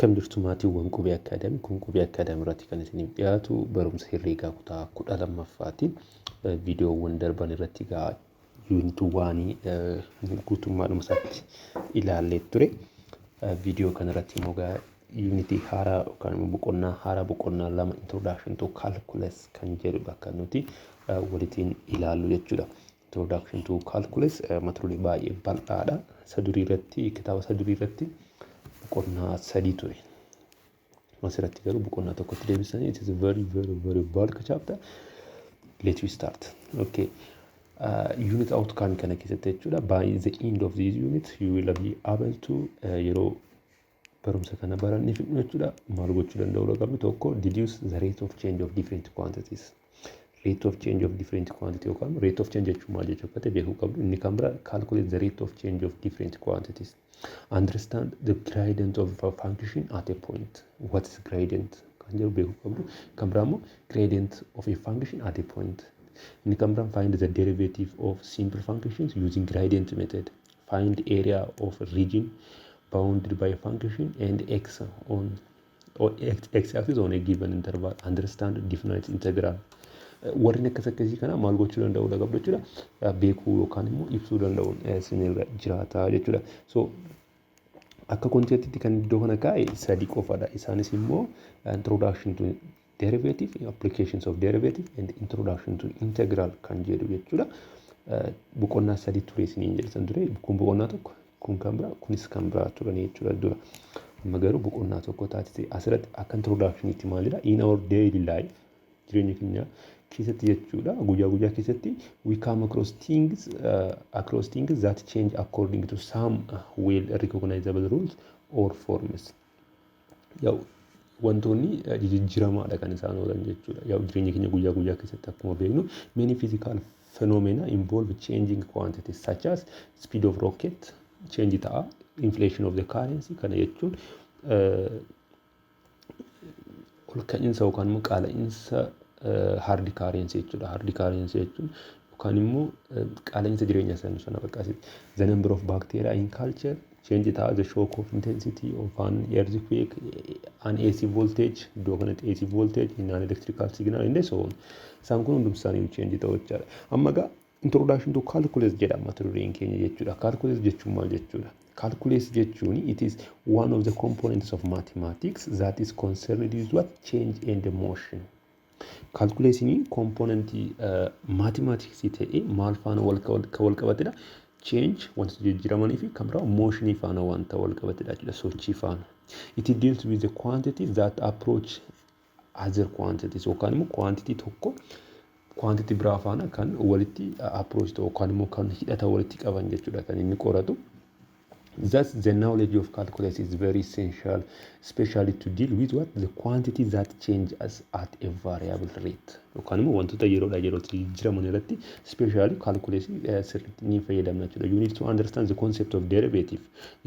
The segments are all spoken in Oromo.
Akkam jirtu maatiiwwan Qubee Academy? Kun Qubee Academy irratti kan isiniif dhiyaatu barumsa herreegaa kutaa 12ffaati. Viidiyoowwan darban irratti egaa unit 1 guutummaadhuma isaatti ilaallee ture. Viidiyoo kana irratti immoo egaa yuunitii haaraa yookaan immoo boqonnaa haaraa, boqonnaa 2, Introduction to Calculus kan jedhudha kan nuti walitiin ilaallu jechuudha. Introduction to Calculus mata duree baay'ee bal'aadha. Isa durii irratti, kitaaba isa durii irratti boqonnaa sadii ture. Asirratti garuu boqonnaa tokkotti deebisanii. It is a very, very, very bulk chapter. Let we start. Okay. Unit outcome kana keessatti jechuudha. By the end of this unit, you will be able to, yeroo barumsa kana barannee fixnu jechuudha. Maal gochuu danda'uu qabnu? Tokko, deduce the rate of change of different quantities. Rate of change of different quantity yookaan rate of change jechuun maal jechuu akka ta'e beekuu qabdu. Inni kan biraa, calculate the rate of change of different quantities. Understand the gradient of a function at a point. What is gradient kan jedhu beekuu qabdu. Kan biraa immoo, gradient of a function at a point. Inni kan biraan, find the derivative of simple functions using gradient method. Find area of a region bounded by a function and x on or x, x axis on a given interval. Understand definite integral. Warreen akkas akkasii kana maal gochuu danda'uu qabdu jechuudha? Beekuu yookaan immoo ibsuu danda'uun isinirra jiraata jechuudha. So akka contentiitti kan iddoo kana kaa'e sadi qofadha. Isaanis immoo introduction to derivative, applications of derivative and introduction to integral kan jedhu jechuudha. Boqonnaa sadi ture isiniin jedhan ture. Kun boqonnaa tokko, kun kan biraa, kunis kan biraa turanii jechuudha dura. Amma garuu boqonnaa tokko taatite. Asirratti akka introductionitti maalidha? In our daily life, jireenya keenya keessatti jechuudha, guyyaa guyyaa keessatti, we come across things that change according to some well recognizable rules or forms. Yaa'u wantoonni jijjiiramaadha kan isaan oolan jechuudha. Yaa'u jireenya keenya guyyaa guyyaa keessatti akkuma beeknu, many physical phenomena involve changing quantities, such as speed of rocket change ta'a, inflation of the currency. Kana jechuun ol ka'iinsa yookaan immoo qaala'insa hard currency jechuudha. Hard currency jechuun yookaan immoo qaala'insa jireenya sana sana bakka. The number of bacteria in culture change ta'a, the shock of intensity of an earthquake, an AC voltage, iddoo kanatti AC voltage in an electrical signal and so on. Isaan kun hundumti isaanii change ta'u jechaadha. Amma egaa Introduction to Calculus jedhama mata dureen keenya jechuudha. Calculus jechuun maal jechuudha? Calculus jechuun, it is one of the components of mathematics that is concerned with what? Change and motion. Calculusiin componentii mathematicsii ta'ee maal faana wal qabatedha? Change, wantoota jijjiiramanii fi kan biraa motionii faana wanta wal qabatedha jechuudha, sochii faana. It deals with the quantities that approach other quantities, yookaan immoo quantity tokko quantity biraa faana kan walitti approach ta'u yookaan immoo kan hidhata walitti qaban jechuudha kan inni qoratu. Thus, the knowledge of calculus is very essential, especially to deal with what? The quantity that change as at a variable rate. Yookaan immoo wantoota yeroodhaa yerootti jijjiiraman irratti especially calculus sirriitti ni fayyadamna jechuudha. You need to understand the concept of derivative,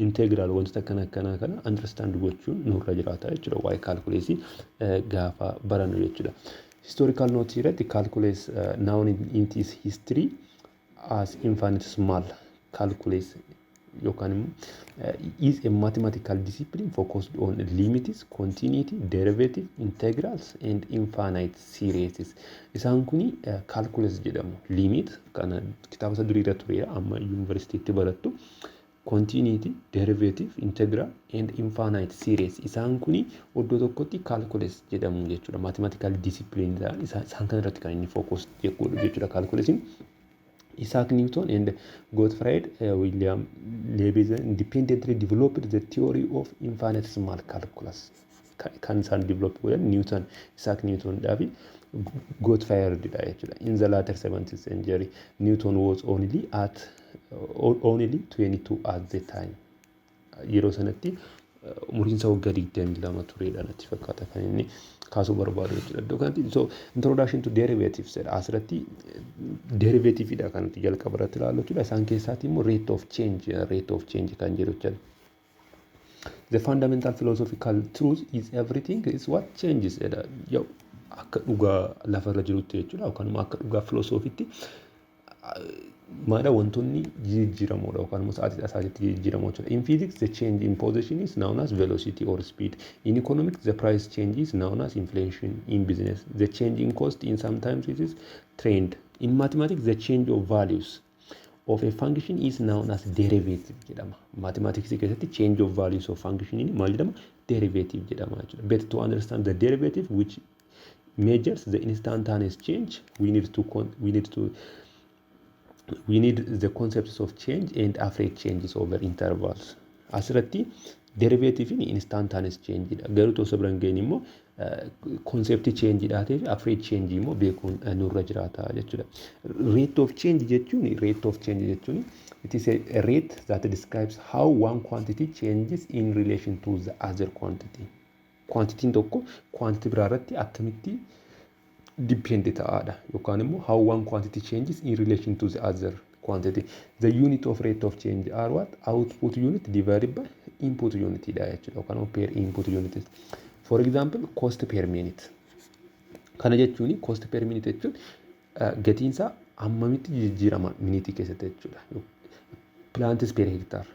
integral, wantoota akkana akkanaa kana understand gochuun nurra jiraata jechuudha waa'ee calculus gaafa barannu jechuudha. Historical notes irratti, calculus known in its history as infinitesimal calculus yookaan immoo, is a mathematical discipline focused on limits, continuity, derivative, integrals and infinite series. Isaan kuni calculus jedhamu. Limit kana kitaaba isa durii irra tureera, amma yuunivarsiitiitti barattu. Continuity, derivative, integral and infinite series. Isaan kuni iddoo tokkotti calculus jedhamu jechuudha. Mathematical discipline ta'an isaan kana irratti kan inni focus godhu jechuudha calculusiin. Isaac Newton and Gottfried William Leibniz independently developed the theory of infinitesimal calculus. Kan isaan develop godhan Newton, Isaac Newton dhaa fi Gottfried dha jechuudha. In the later 17th century, Newton was only 22 at the time. Yeroo sanatti umuriin isaa waggaa 22 turedha natti fakkaata kan inni kaasuu barbaadu jechuudha. Iddoo kanatti, so Introduction to Derivatives jedha. Asirratti derivativeidha kan nuti jalqaba irratti ilaallu jechuudha. Isaan keessaati immoo rate of change kan jedhu jechuudha. The fundamental philosophical truth is everything is what? Changes jedha. Yoo akka dhugaa lafarra jirutti jechuudha, yookaan immoo akka dhugaa filosoofiitti Maadha wantoonni jijjiiramoodha yookaan immoo sa'aatiidha sa'aatiitti jijjiiramoo jechuudha. In physics, the change in position is known as velocity or speed. In economics, the price change is known as inflation. In business, the change in cost in sometimes it is trend. In mathematics, the change of values of a function is known as derivative jedhama. Mathematics keessatti change of values of function maal jedhama? Derivative jedhama jechuudha. Better to understand the derivative, which measures the instantaneous change, we need the concepts of change and average changes over intervals. Asirratti derivative instantaneous change dha. Garuu osoo bira hin gahin immoo concept change dhaa ta'ee fi average change immoo beekuun nurra jiraata jechuudha. Rate of change jechuun it is a rate that describes how one quantity changes in relation to the other quantity. Quantitiin tokko quantity biraa irratti akkamitti depend ta'aadha yookaan immoo how one quantity changes in relation to the other quantity. The unit of rate of change are what? Output unit divided by input unit dha jechuudha yookaan immoo per input unit. For example, cost per minute. Kana jechuun cost per minute jechuun gatiinsaa hammamitti jijjiirama miniitii keessatti jechuudha. Plants per hectare.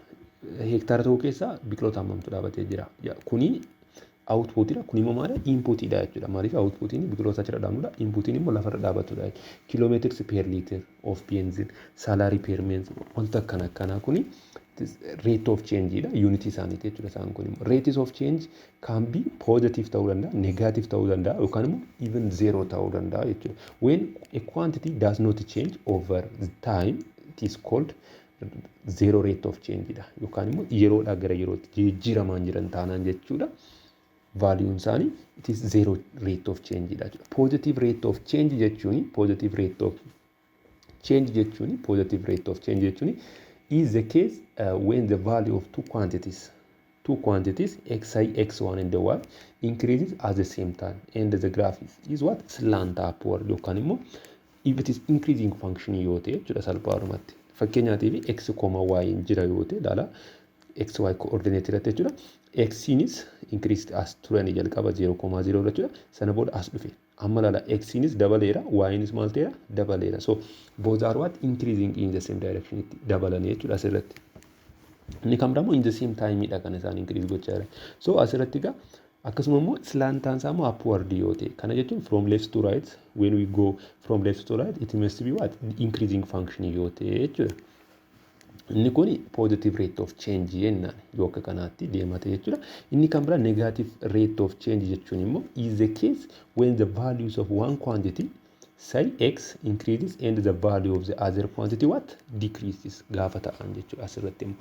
Hektaara tokko keessaa biqiloota hammamtu dhaabatee jira? Kuni outputidha. Kun immoo maali? Inputidha jechuudha. Maaliif outputiin biqiloota achirra dhaabnudha. Inputiin immoo lafarra dhaabatudha. Kilometers per liter of benzene, salary per month, wanta akkana akkanaa kuni rate of change dha. Unit isaaniiti jechuudha isaan kun immoo. Rates of change can be positive ta'uu danda'a, negative ta'uu danda'a yookaan immoo even zero ta'uu danda'a jechuudha. When a quantity does not change over time, it is called zero rate of change dha. Yookaan immoo yeroodhaa gara yerootti jijjiiramaan jiran taanaan jechuudha. Valuun isaanii it is zero rate of change dha jechuudha. Positive rate of change jechuun is the case when the value of two quantities xi, x1 and y increases at the same time and the graph is what? Slant upward yookaan immoo if it is increasing function yoo ta'e jechuudha salphaadhumatti. Fakkeenyaatiif x, y jira yoo ta'e, ilaala, x, y coordinate irratti jechuudha. Xinis increase as turanii jalqaba 0,0 jechuudha. Sana booda as dhufe. Amma ilaala, xinis dabaleera, ynis maal ta'eera? Dabaleera. So both are what? Increasing in the same direction itti dabalanii jechuudha asirratti. Inni kam immoo in the same time dha kan isaan increase gochaa jiran. So asirratti egaa akkasuma immoo slantaan isaa immoo upward yoo ta'e, kana jechuun from left to right, when we go from left to right, it must be what? Increasing function yoo ta'e jechuudha. Inni kun positive rate of change jennaan yoo akka kanaatti deemate jechuudha. Inni kan biraa negative rate of change jechuun immoo is the case when the values of one quantity, say x, increases and the value of the other quantity what? Decreases gaafa ta'an jechuudha asirratti immoo.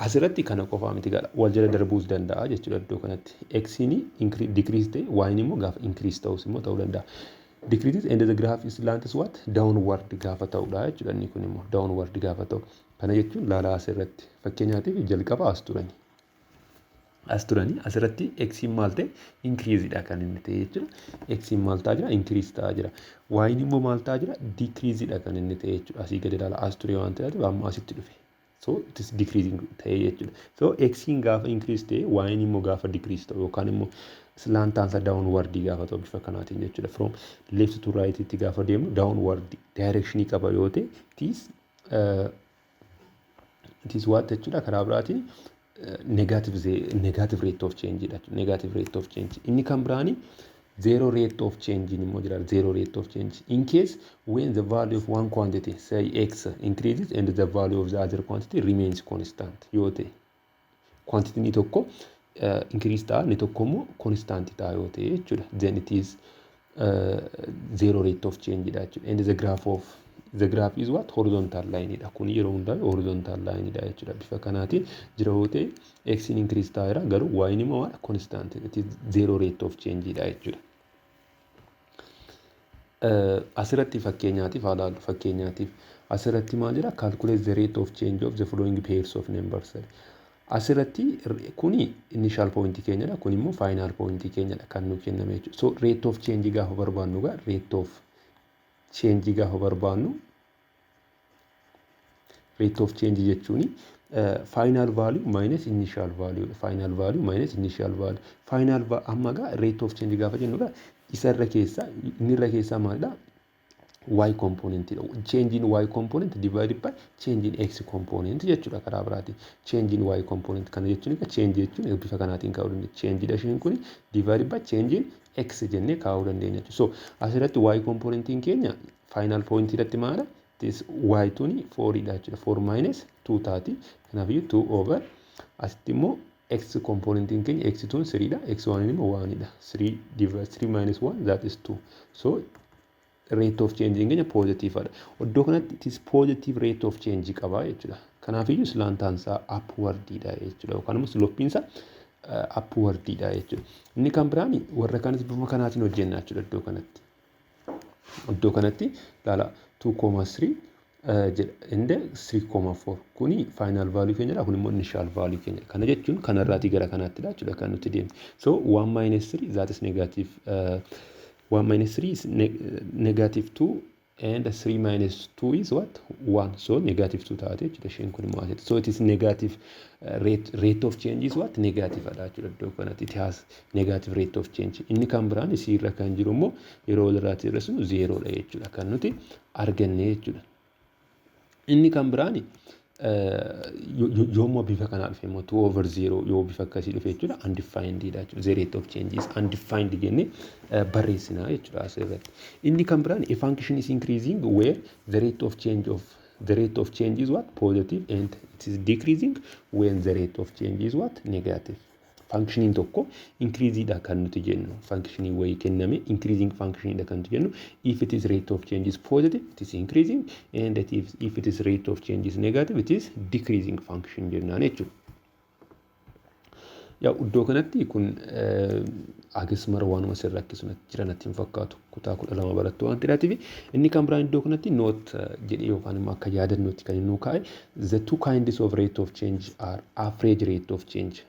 Asirratti kana qofaa miti gara wal jala darbuus danda'a jechuudha iddoo kanatti. X'n decrease ta'e, y'n immoo gaafa increase ta'us immoo ta'uu danda'a. Decreases and the graph is slants what? Downward gaafa ta'udha jechuudha, inni kun immoo downward gaafa ta'u. Kana jechuun laalaa, asirratti fakkeenyaatiif jalqaba as turani. As turanii asirratti x'n maal ta'e? Increase dha kan inni ta'e jechuudha. X'n maal ta'aa jira? Increase ta'aa jira. Y'n immoo maal ta'aa jira? Decrease dha kan inni ta'e jechuudha. Asii gadi ilaala, as ture waan ta'eef amma asitti dhufe. So it is decreasing ta'e jechuudha. So x'n gaafa increase ta'e, y'n immoo gaafa decrease ta'u yookaan immoo slantaan isaa downward gaafa ta'u bifa kanaatiin jechuudha. From left to right itti gaafa deemnu downward directionii qaba yoo ta'e, it is what jechuudha? Karaa biraatiin negative rate of change dha. Negative rate of change. Inni kan biraani zero rate of change immoo jira. Zero rate of change in case when the value of one quantity, say x, increases and the value of the other quantity remains constant yoo ta'e, quantity inni tokko increase ta'a, inni tokko immoo constant ta'a yoo ta'e jechuudha, then it is zero rate of change dha jechuudha. And the graph is what? Horizontal line dha. Kun yeroo hundaa horizontal line dha jechuudha. Bifa kanaatiin jira yoo ta'e, x increase ta'eera garuu y immoo maal? Constant. It is zero rate of change dha jechuudha. Asirratti fakkeenyaatiif haa ilaallu. Fakkeenyaatiif asirratti maal jira? Calculate the rate of change of the following pairs of numbers. Asirratti kuni initial point keenyadha, kun immoo final point keenyadha kan nu kenname jechuudha. So rate of change gaafa barbaannu gaa, rate of change gaafa barbaannu, rate of change jechuun final value minus initial value, final value minus initial value. Final amma gaa rate of change gaafa jennu gaa isa irra keessaa inni irra keessaa maalidha? Y component dha. Change in y component divided by change in x component jechuudha karaa biraatiin. Change in y component kana jechuun egaa change jechuun bifa kanaatiin kaa'uu dandeenya. Change dha isheen kuni divided by change in x jennee kaa'uu dandeenya jechuudha. So asirratti y componentiin keenya final point irratti maala? This y tuni 4 dha jechuudha. 4 minus 2 taati. Kanaafiyyuu 2 over asitti immoo x componentiin keenya x tun 3 dha. X 1 immoo 1 dha. 3 divided 3 minus 1, that is 2. So rate of change keenya positive dha. Iddoo kanatti it is positive rate of change qaba jechuudha. Kanaafiyyuu slantaan isaa upward dha jechuudha. Yookaan immoo sloppiin isaa upward dha jechuudha. Inni kan biraan warra kaanis bifa kanaatiin hojjenna jechuudha iddoo kanatti. Iddoo kanatti ilaala, 2,3 jedha inde 3,4 kuni final value keenyadha, kun immoo initial value keenya. Kana jechuun kanarraatii gara kanaattidha jechuudha kan nuti deemne. So 1 minus 3, that is negative, 1 minus 3 is negative 2 and 3 minus 2 is what? 1. So negative 2 taate jechuudha isheen kun immoo asitti. So it is negative rate of change is what? Negative dha jechuudha iddoo kanatti. It has negative rate of change. Inni kan biraan isiirra kan jiru immoo yeroo walirraatti hir'isnu 0 dha jechuudha kan nuti arganne jechuudha. Inni kan biraan yoommoo bifa kanaa dhufe immoo, 2 over 0 yoo bifa akkasii dhufe jechuudha, undefined dha jechuudha. The rate of change is undefined jennee barreessina jechuudha asirratti. Inni kan biraan a function is increasing where the rate of change is what? Positive, and it is decreasing when the rate of change is what? Negative. Functioniin tokko increaseidha kan nuti jennu, functionii wayii kenname increasing functionidha kan nuti jennu, if it is rate of change is positive, it is increasing, and if it is rate of change is negative, it is decreasing function jennaan jechuudha. Yaa, iddoo kanatti kun agas mara waanuma sin rakkisu jira natti hin fakkaatu, kutaa 12 barattu waan ta'eef. Inni kan biraan iddoo kanatti note jedhee yookaan immoo akka yaadannootti kan inni kaa'e, the two kinds of rate of change are average rate of change.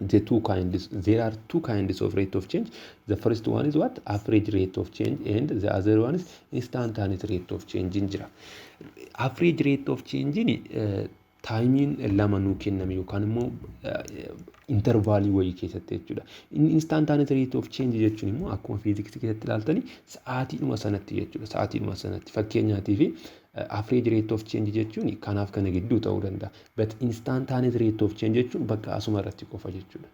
The two kinds there are two kinds of rate of change. The first one is what? Average rate of change, and the other one is instantaneous rate of change in jira. Average rate of change in timeiin lama nuu kenname yookaan immoo intervalii wayii keessatti jechuudha. Inni instantaneous rate of change jechuun immoo akkuma fiiziksii keessatti ilaaltanii sa'aatiidhuma sanatti jechuudha. Sa'aatiidhuma sanatti, fakkeenyaatiif, average rate of change jechuun kanaaf kana gidduu ta'uu danda'a. But instantaneous rate of change jechuun bakka asuma irratti qofa jechuudha.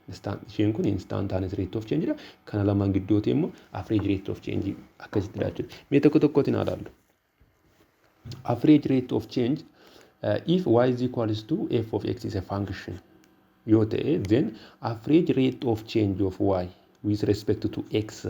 Isheen kun instantaneous rate of change dha. Kana lamaan gidduuti immoo average rate of change akkasittidha jechuudha. Mee tokko tokkotti haa ilaallu. Average rate of change, if y is equals to f of x is a function yoo ta'e, then average rate of change of y with respect to x,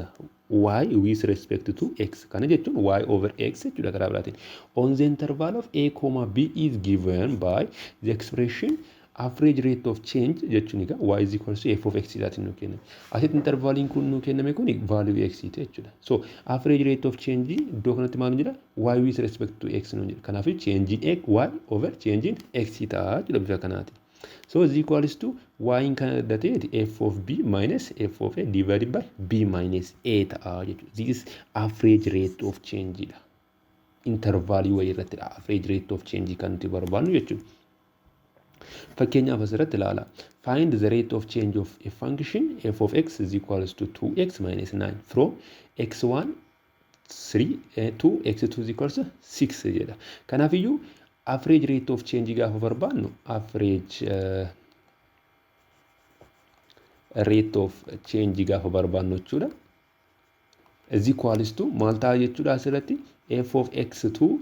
y with respect to x kana jechuun y over x jechuudha karaa biraatiin, on the interval of a comma b is given by the expression. Average rate of change jechuun egaa y is equals to f of x dhaatiin nu kenname. Asitti intervaliin kun nu kenname kun value x ti jechuudha. So average rate of change iddoo kanatti maal jedha? Y with respect to x nu jedha. Kanaaf change in x, y over change in x ta'a jechuudha bifa kanaatiin. So is equals to y kana adda f of b minus f of a divided by b minus a ta'a jechuudha. This is average rate of change dha. Intervalii wayii irrattidha average rate of change kan nuti barbaannu jechuudha. Fakkeenyaaf asirratti ilaala. Find the rate of change of a function f of x is equals to 2x minus 9 from x1 3 to x2 is equals to 6 jedha. Kanaafiyyuu average rate of change gaafa barbaannu, average rate of change gaafa barbaannu jechuudha. Is equals to maal ta'a jechuudha asirratti? F of x2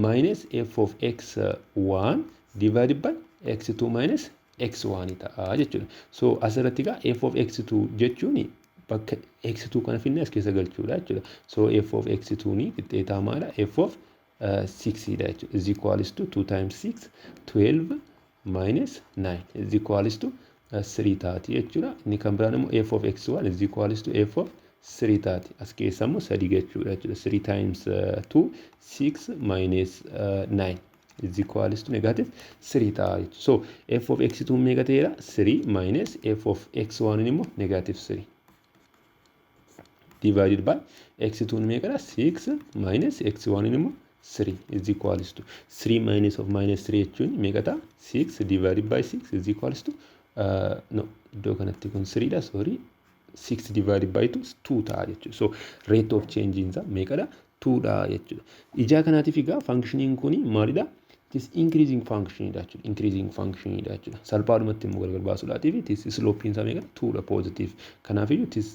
minus f of x1 divided by x2 minus x1 ta'a jechuudha. So asirratti egaa f of x2 jechuun bakka x2 kana finne as keessa galchuudha jechuudha. So f of x2 ni qixxeetaa maala? F of 6 dha jechuudha. Is equals to 2 times 6, 12, minus 9 is equals to 3 taati jechuudha. Inni kan biraan immoo f of x1 is equals to f of 3 taati. As keessa immoo 3 jechuudha jechuudha. 3 times 2, 6, minus 9 is equals to negative 3 ta'a jechuudha. So f of x2 meeqa ta'eera? 3 minus f of x1 immoo negative 3 divided by x2 meeqadha? 6 minus x1 immoo 3 is equals to 3 minus of minus 3 jechuun meeqa ta'a? 6 divided by 6 is equals to, no, iddoo kanatti kun 3 dha, sorry, 6 divided by 2, 2 ta'a jechuudha. So rate of change isaa meeqadha? Twodha jechuudha. Ijaa kanaatiif egaa functioniin kun maalidha? It is increasing functionidha jechuudha. Increasing functionidha jechuudha. Salphaadhumatti immoo gargar baasuudhaatiif it is slopeiin isaa meeqa? Twodha, positive. Kanaafiyyuu it is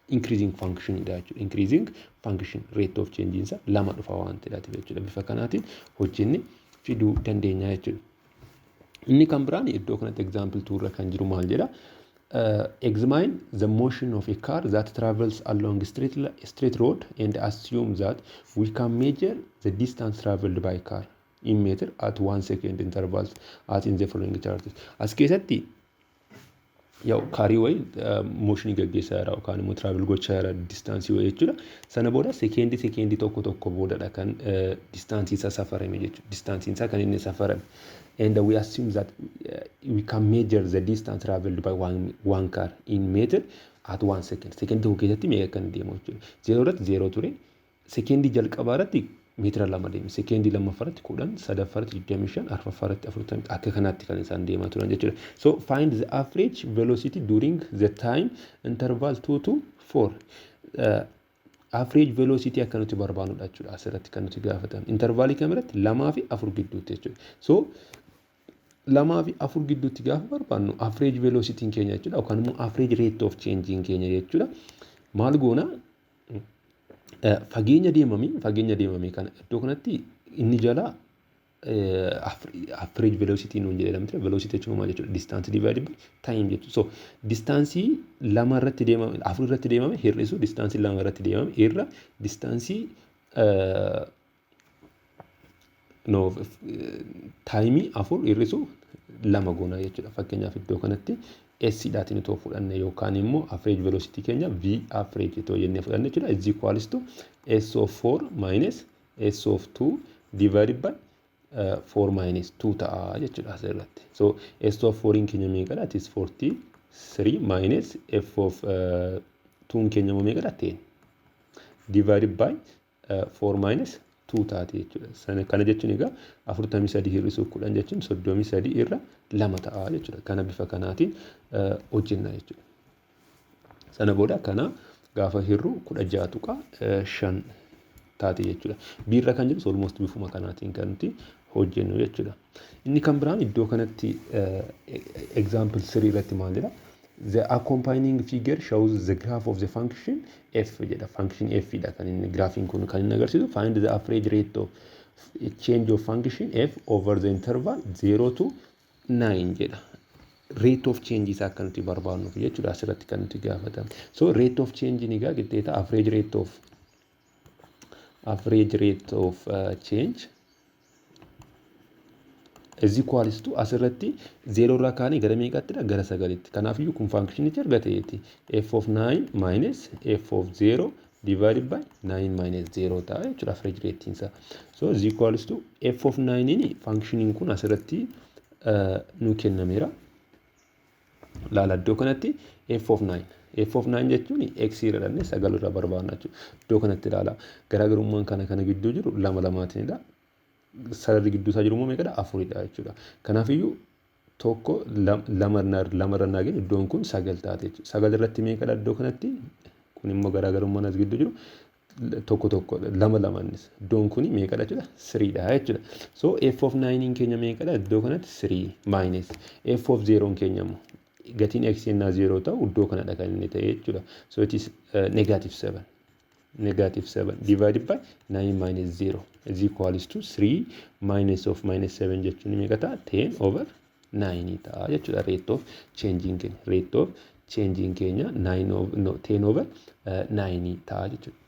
increasing functionidha jechuudha. Increasing function, rate of change isaa lama dhufa waan ta'eef jechuudha. Bifa kanaatiin hojjenne fiduu dandeenya jechuudha. Inni kan biraan iddoo kanatti example two kan jiru maal jedha? Examine the motion of a car that travels along a straight road and assume that we can measure the distance traveled by car in meter at 1 second intervals as in the following charts. As keessatti yaa'u carii wayii motionii gaggeessaa jira yookaan immoo travel gochaa jira distanceii wayii jechuudha. Sana booda sekeendii sekeendii tokko tokko boodadha kan distanceii isaa safarame jechuudha. Distanceiin isaa kan inni safarame. And we assume that we can measure the distance traveled by one car in meter at 1 second. Sekeendii tokko keessatti meeqa kan deemu jechuudha. Zeeroo irratti zeeroo ture. Sekeendii jalqabaa irratti meetira 2 deeme. Sekeendii lammaffaa irratti 10, sadaffaa irratti 25, arfaffaa irratti 40, akka kanaatti kan isaan deemaa turan jechuudha. So find the average velocity during the time interval 2 to 4. Average velocity akka nuti barbaannudha jechuudha asirratti kan nuti gaafatan. Intervalii kamirratti? Lamaa fi afur gidduutti jechuudha. So lamaa fi afur gidduutti gaafa barbaannu average velocity keenya jechuudha yookaan immoo average rate of change keenya jechuudha. Maal goona? Fageenya deemamee kana iddoo kanatti inni jalaa average velocity nuun jedhee lamti. Velocity jechuun maal jechuudha? Distance divided by time jechuudha. So distanceii lama irratti deemame afur irratti deemame hir'isu distanceii lama irratti deemame irra distanceii, no, timeii afur hir'isu lama goona jechuudha. Fakkeenyaaf iddoo kanatti S dhaatiin itoo fudhanne yookaan immoo average velocity keenya V average itoo jennee fudhanne jechuudha. Is equals to S of 4 minus S of 2 divided by 4 minus 2 ta'a jechuudha asirratti. So S of 4 keenya meeqadha? It is 43 minus F of 2 keenya immoo meeqadha? 10 divided by 4 minus 2 taati jechuudha. Sana kana jechuun egaa 43 hir'isuu 10 jechuun 33 irra lama ta'a jechuudha. Kana bifa kanaatiin hojjenna jechuudha. Sana booda kana gaafa hir'u 16.5 taati jechuudha. Biirra kan jirus almost bifuma kanaatiin kan nuti hojjennu jechuudha. Inni kan biraan iddoo kanatti example 3 irratti maal jedha? The accompanying figure shows the graph of the function f jedha. Function f dha kan inni graphiin kun kan inni agarsiisu. Find the average rate of change of function f over the interval 0 to 9 jedha. Rate of change isaa akka nuti barbaannuuf jechuudha asirratti kan nuti gaafatamu. So rate of change ni egaa qixxeeta average rate of change is equals to asirratti zeeroo irraa kaanee gara meeqattidha? Gara sagalitti. Kanaafiyyuu kun functionichi argateeti. F of 9 minus f of 0 divided by 9 minus 0 ta'a jechuudha average rate isaa. So is equals to f of 9 ini functioniin kun asirratti nu kennameera. Laala, iddoo kanatti f of 9. F of 9 jechuun x irra dhannee sagal irraa barbaadna jechuudha. Iddoo kanatti ilaala. Garaagarummaan kana kana gidduu jiru lama lamaatiinidha. Sararri gidduu isaa jiru immoo meeqadha? Afuridha jechuudha. Kanaafiyyuu tokko lama lama irra naa iddoon kun sagal taate jechuudha. Sagal irratti meeqadha iddoo kanatti? Kun immoo garaagarummaan as gidduu jiru tokko tokko, lama lama innis. Iddoon kun meeqadha jechuudha? Threedha jechuudha. So f of nine keenya meeqadha iddoo kanatti? Three minus f of zeroon keenya immoo gatiin x yennaa zero ta'u iddoo kanadha kan inni ta'e jechuudha. So it is negative seven. Negative 7 divided by 9 minus 0 is equals to 3 minus of minus 7 jechuun meeqa ta'a? 10 over 9 ta'a jechuudha. Rate of changing keenya, rate of changing keenya 9 over, no, 10 over 9 ta'a jechuudha.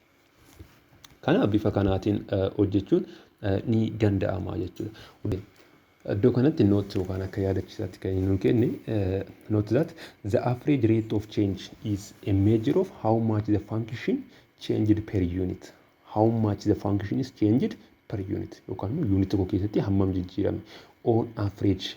Kana bifa kanaatiin hojjechuun ni danda'ama jechuudha. Iddoo kanatti note yookaan akka yaadachiisaatti kan inni nu kenne, note that the average rate of change is a measure of how much the function changed per unit. How much the function is changed per unit. Yookaan immoo unit tokko keessatti hammam jijjiirame on average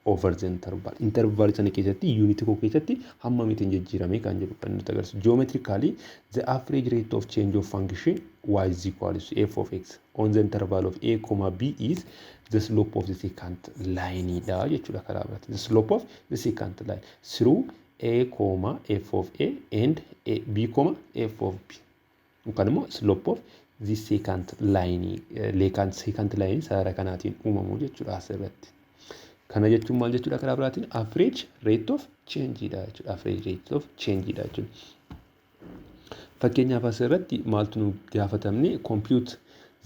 over the interval. Interval sana keessatti unit tokko keessatti hammamitiin jijjiirame kan jedhu kan nutti agarsiisu. Geometrically, the average rate of change of function y is equal to f of x on the interval of a comma b is the slope of the secant line dha jechuudha karaa biraatti. The slope of the secant line through a comma f of a and a b comma f of b. Yookaan immoo slope of the secant line, secant line sarara kanaatiin uumamu jechuudha asirratti. Kana jechuun maal jechuudha? Karaa biraatiin average rate of change dha jechuudha. Average rate of change dha jechuudha. Fakkeenyaaf, asirratti maaltu nu gaafatamne? Compute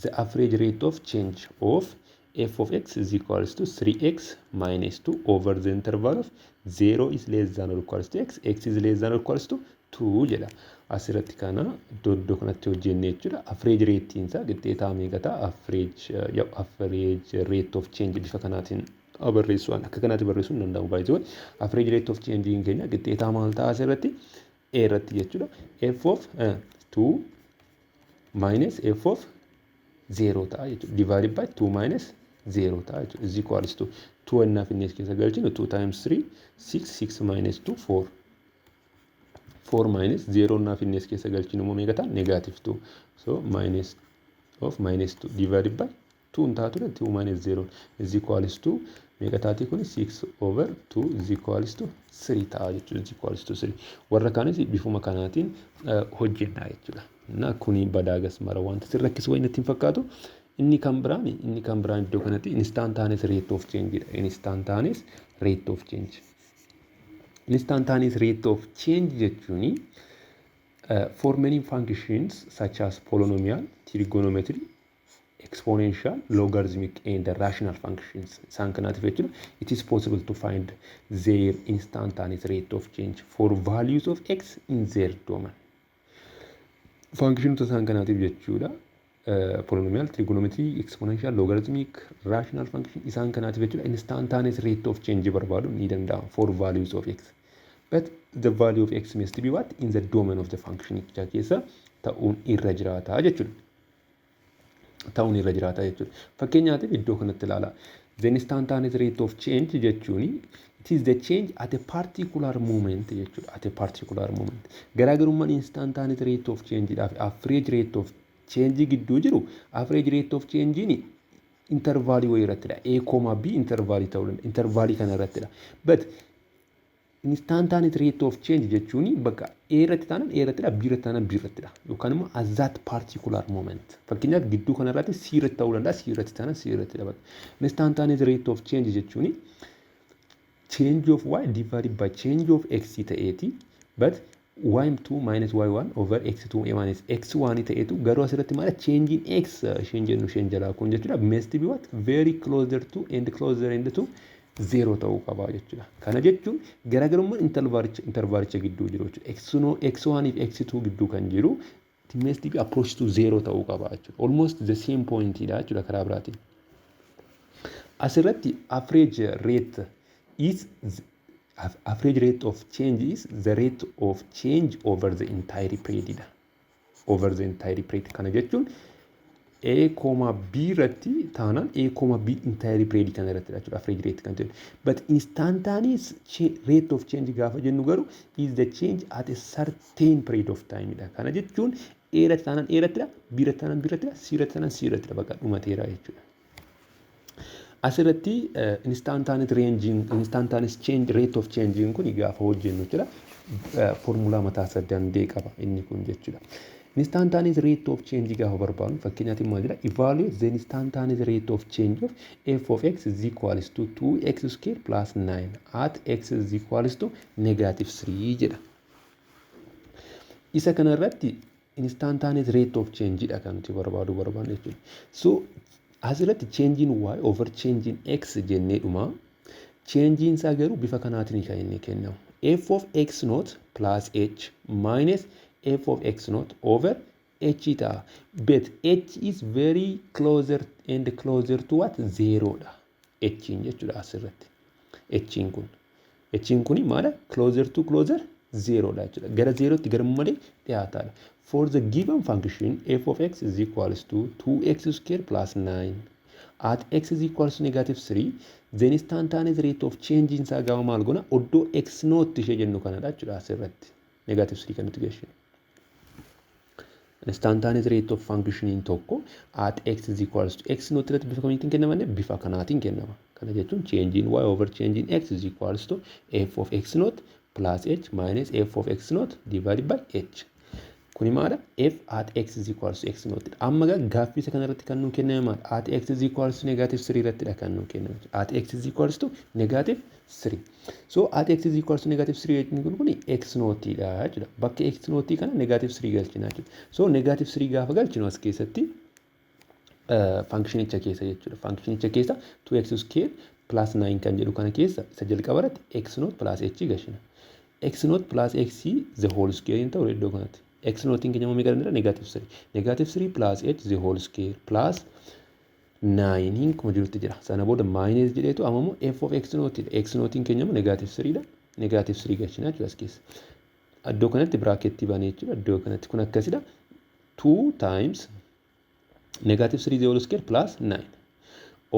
the average rate of change of f of x is equals to 3x minus 2 over the interval of 0 is less than or equals to x, x is less than or equals to 2 jedha. Asirratti kana iddoo kanatti hojjenne jechuudha. Average rate isaa qixxeetaa meeqa ta'a? Average rate of change bifa kanaatiin barreessuu, akka kanaatti barreessuu hin danda'amu baay'ee. Average rate of change keenya qixxeetaa maal ta'a asirratti? A irratti jechuudha. F of 2 minus f of 0 ta'a jechuudha. Divided by 2 minus 0 ta'a jechuudha. Is equals to 2 ennaaf inni as keessa galchinu, 2 times 3, 6, 6 minus 2, 4. 4 minus 0 ennaaf inni as keessa galchinu immoo meeqa ta'a? Negative 2. So minus of minus 2 divided by 2 hin taatu, 2 minus 0 is equals to meeqa taati kun? 6 over 2 is equals to 3 ta'a jechuudha. Is equals to 3. Warra kaanis bifuma kanaatiin hojjennaa jechuudha. Na kuni badaagas mara wanta sin rakkisu wayii natti hin fakkaatu. Inni kan biraan iddoo kanatti instantaneous rate of change dha. Instantaneous rate of change. Instantaneous rate of change jechuun, for many functions such as polynomial, trigonometry, exponential, logarithmic and rational functions, isaan kanaatiif jechuudha, it is possible to find their instantaneous rate of change for values of x in their domain. Functionota isaan kanaatiif jechuudha. Polynomial, trigonometry, exponential, logarithmic, rational function isaan kanaatiif jechuudha, instantaneous rate of change barbaadu ni danda'ama for values of x. But the value of x must be what? In the domain of the function keessa ta'uun irra jiraata jechuudha. Ta'uun irra jiraata jechuudha. Fakkeenyaatiif, iddoo kanatti ilaala. The instantaneous rate of change jechuun, it is the change at a particular moment jechuudha. At a particular moment. Garaagarummaan instantaneous rate of change dhaaf average rate of change gidduu jiru, average rate of change intervalii wayii irrattidha. A comma B intervalii ta'uu danda'a. Intervalii kana irrattidha. But instantaneous rate of change jechuun bakka A irratti taanaan A irrattidha, B irratti taanaan B irrattidha. Yookaan immoo at that particular moment. Fakkeenyaaf, gidduu kana irratti C irratti ta'uu danda'a, C irratti taanaan C irrattidha. Bakka instantaneous rate of change jechuun change of y divided by change of x ta'eeti. But y2 minus y1 over x2 minus x1 ta'eetu, garuu asirratti maala? Change in x isheen jennu, isheen jalaa kun jechuudha, must be what? Very closer to and closer and to zero ta'uu qaba jechuudha. Kana jechuun garaagarummaan intervalicha gidduu jiru jechuudha. X1 fi x2 gidduu kan jiru must be approach to zero ta'uu qaba jechuudha. Almost the same point dha jechuudha karaa biraatiin. Asirratti average rate of change is the rate of change over the entire period dha. Over the entire period kana jechuun A comma B irratti taanaan A comma B entire period kana irratti jechuudha average rate kan jedhu. But instantaneous rate of change gaafa jennu garuu is the change at a certain period of time dha. Kana jechuun A irratti taanaan A irrattidha, B irratti taanaan B irrattidha, C irratti taanaan C irrattidha, bakka dhumateera jechuudha. Asirratti instantaneous range, instantaneous change rate of change kun gaafa hojjennu jechuudha, formulaa mataa isaa danda'e qaba inni kun jechuudha. Instantaneous rate of change gaafa barbaadnu, fakkeenyaaf maal jedha? Evaluate the instantaneous rate of change of f of x is equals to 2x square plus 9 at x is equals to negative 3 jedha. Isa kanarratti instantaneous rate of change dha kan nuti barbaadu barbaannu jechuudha. So asirratti change in y over change in x jennee dhuma. Change isaa garuu bifa kanaatiin kan inni kennamu. F of x naught plus h minus f of x naught over h ta'a. But h is very closer and closer to what? Zero dha. H jechuudha asirratti. H kun. H kun maala? Closer to closer zero dha jechuudha. Gara zeerootti gara malee dhiyaataadha. For the given function f of x is equals to 2x square plus 9 at x is equals to negative 3, then instantaneous rate of change isaa gaafa maal goona? Oddoo x naught ishee jennu kanadha jechuudha asirratti. Negative 3 kan nuti geessinu. Instantaneous rate of function tokko at x is equals to x naught irratti bifa kamiitiin kennama? Bifa kanaatiin kennama. Kana jechuun change in y over change in x is equals to f of x naught plus h minus f of x naught divided by h. Kuni maadha? F at x is equals to x naught. Amma gaa gaaffii isa kanarratti kan nuu kenname maal? At x is equals to negative 3 irrattidha kan nuu kenname. At x is equals to negative 3. So at x is equals to negative 3 jechuun kun x naught dha jechuudha. Bakka x naught kana negative 3 galchina jechuudha. So negative 3 gaafa galchinu as keessatti functionicha keessa jechuudha. Functionicha keessa 2x square plus 9 kan jedhu kana keessa isa jalqaba irratti x naught plus h galchina. X naught plus x the whole square hin ta'u iddoo kanatti. X naught keenya immoo meeqa danda'e? Negative 3. Negative 3 plus h the whole square plus 9 kuma jirutti jira. Sana booda minus jedheetu amma immoo f of x naught dha. X naught keenya immoo negative 3 dha. Negative 3 galchina jechuudha as keessa. Iddoo kanatti bracketii banee jechuudha. Iddoo kanatti kun akkasidha. 2 times negative 3 the whole square plus 9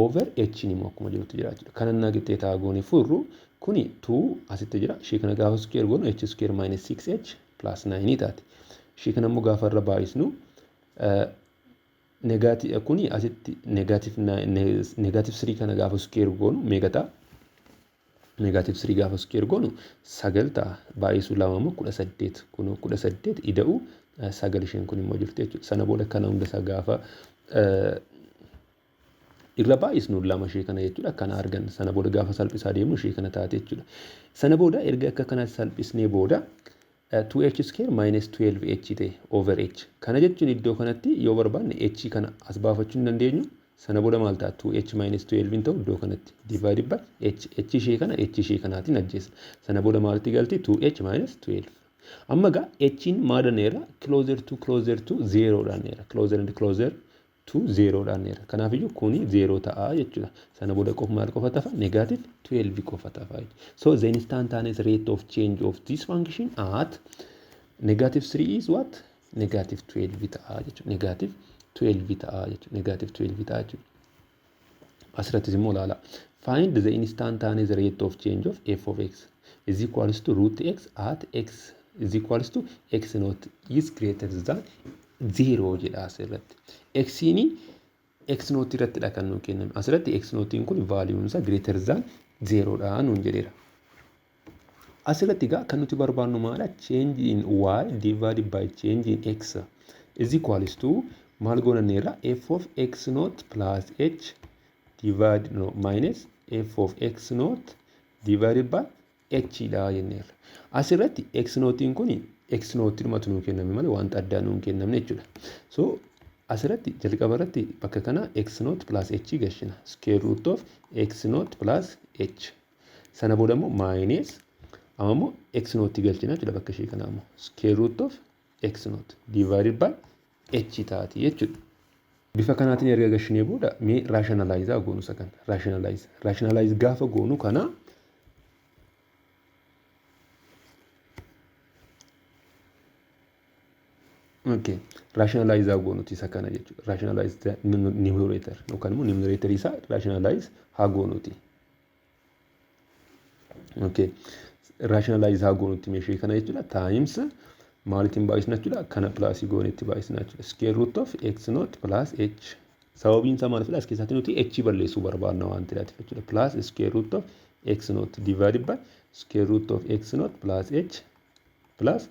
over h immoo akkuma jirutti jira jechuudha. Kana innaa qixxee ta'a goonee furru kuni 2 asitti jira. Ishee kana gaafa square goonu h square minus 6h plus 9 taati. Ishee kana immoo gaafa irra baay'isnu negative kuni asitti negative 3 kana gaafa square goonu meeqa ta'a? Negative 3 gaafa square goonu 9 ta'a. Baay'isuu lama immoo 18. Kun 18 ida'u 9 isheen kun immoo jirti jechuudha. Sana booda kana hunda isaa gaafa irra baay'isnu lama ishee kana jechuudha. Kana arganna. Sana booda gaafa salphisaa deemnu ishee kana taate jechuudha. Sana booda erga akka kanaatti salphisnee booda 2h square minus 12h ta'e over h. Kana jechuun iddoo kanatti yoo barbaanne h kana as baafachuu hin dandeenyu. Sana booda maal ta'a? 2h minus 12 hin ta'u iddoo kanatti divided by h. H ishee kana h ishee kanaatiin ajjeesna. Sana booda maalitti galti? 2h minus 12. Amma gaa h'n maal dhaneera? Closer to 0 dhaneera. Closer and closer to 0 dhaneera. Kanaafiyyuu kuni 0 ta'a jechuudha. Sana booda qofa maal qofa tafa? Negative 12 qofa tafa. So the instantaneous rate of change of this function at negative 3 is what? Negative 12 ta'a jechuudha. Negative 12 ta'a jechuudha. Negative 12 ta'a jechuudha. Asirrattis immoo ilaala. Find the instantaneous rate of change of f of x is equals to root x at x is equals to x naught is greater than 0 jedha asirratti. X'n x naught irrattidha kan nuu kenname. Asirratti x naughtiin kun valueun isaa greater than 0 dha nuun jedheera. Asirratti egaa kan nuti barbaannu maala? Change in y divided by change in x is equals to maal goonanneerra? F of x naught plus h divide, no, minus f of x naught divided by h dha jenneerra. Asirratti x naughtiin kun x naught dhumatu nuu kenname malee wanta addaa nuu hin kennamne jechuudha. So asirratti jalqaba irratti bakka kana x naught plus h gashina. Square root of x naught plus h. Sana booda immoo minus amma immoo x naught galchina jechuudha bakka ishee kanaa immoo square root of x naught divided by h taati jechuudha. Bifa kanaatiin erga gashinee booda mee rationalize goonu isa kana. Rationalize gaafa goonu kana okay, rationalize goonuti isa kana jechuudha. Rationalize the numerator yookaan immoo numerator isaa rationalize haa goonuti. Okay, rationalize haa goonuti meeshee kana jechuudha. Times maalitiin baay'isna jechuudha? Kana plusii goonetti baay'isna jechuudha. Square root of x naught plus h. Sababiin isaa maaliifidha? As keessatti nuti h balleessuu barbaadna waan ta'eef jechuudha. Plus square root of x naught divided by square root of x naught plus h plus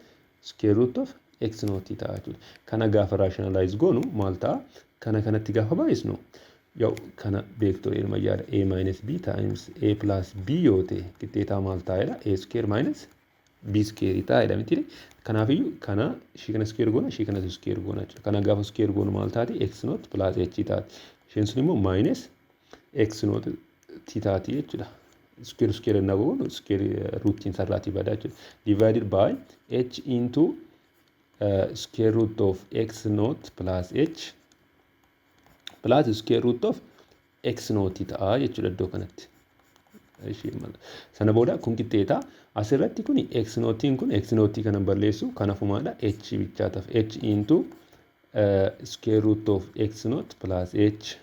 square root of x naught ta'a jechuudha. Kana gaafa rationalize goonu maal ta'a? Kana kanatti gaafa baay'isnu yoo kana beektu ilma yaada a minus b times a plus b yoo ta'e qixxeetaa maal ta'edha? A square minus b square ta'edha miti. Kanaafiyyuu kana ishee kana square goona, ishee kana square goona jechuudha. Kana gaafa square goonu maal taati? X naught plus h taati. Isheen sun immoo minus x naught t taati jechuudha. Square square innaa goonu square rootiin sarraatii badaa jechuudha. Divided by h into square root of x naught plus h plus square root of x naught ta'a jechuudha iddoo kanatti. Sana booda kun qixxeeta. Asirratti kun x naughtiin kun x naughtii kana balleessu kanafumaadha h bichaa ta'a. H into square root of x naught plus h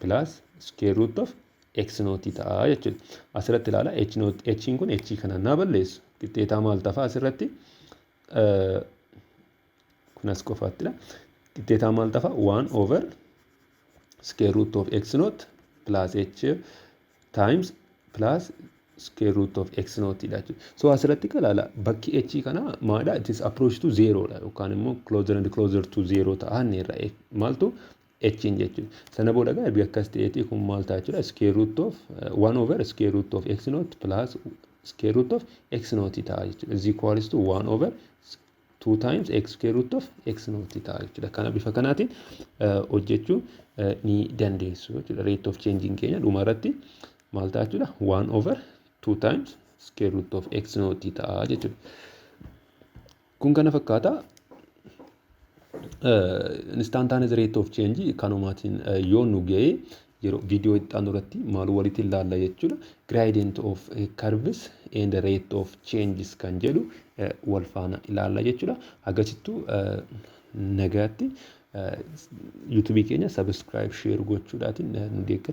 plus square root of x naught ta'a jechuudha. Asirratti ilaala h naught h kun h kana naa balleessu qixxeetaa maal ta'a asirratti kun as qofaattidha. Qixxeetaa maal ta'a? 1 over square root of x naught plus h times plus square root of x naught dha jechuudha. So asirratti ilaala, bakki h kana maalidha? It is approach to zero dha yookaan immoo closer and closer to zero ta'a irra maaltu h jechuudha. Sana booda egaa erga akkas ta'eeti kun maal ta'a jechuudha? Square root of 1 over square root of x naught plus square root of x naught ta'a jechuudha. Is equals to 1 over 2 times x square root of x naught ta'a jechuudha. Kana bifa kanaatiin hojjechuu ni dandeessu jechuudha. Rate of changing keenya dhuma irratti maal ta'a jechuudha? 1 over 2 times square root of x naught ta'a jechuudha. Kun kana fakkaata. Instantaneous rate of change kanumaatiin yoo nu ga'e, yeroo viidiyoo itti aanu irratti maal walitti ilaalla jechuudha? Gradient of curves and rate of changes kan jedhu wal faana ilaalla jechuudha. Agasittuu nagaatti. YouTubeii keenya subscribe, share gochuudhaatiin nu deeggara.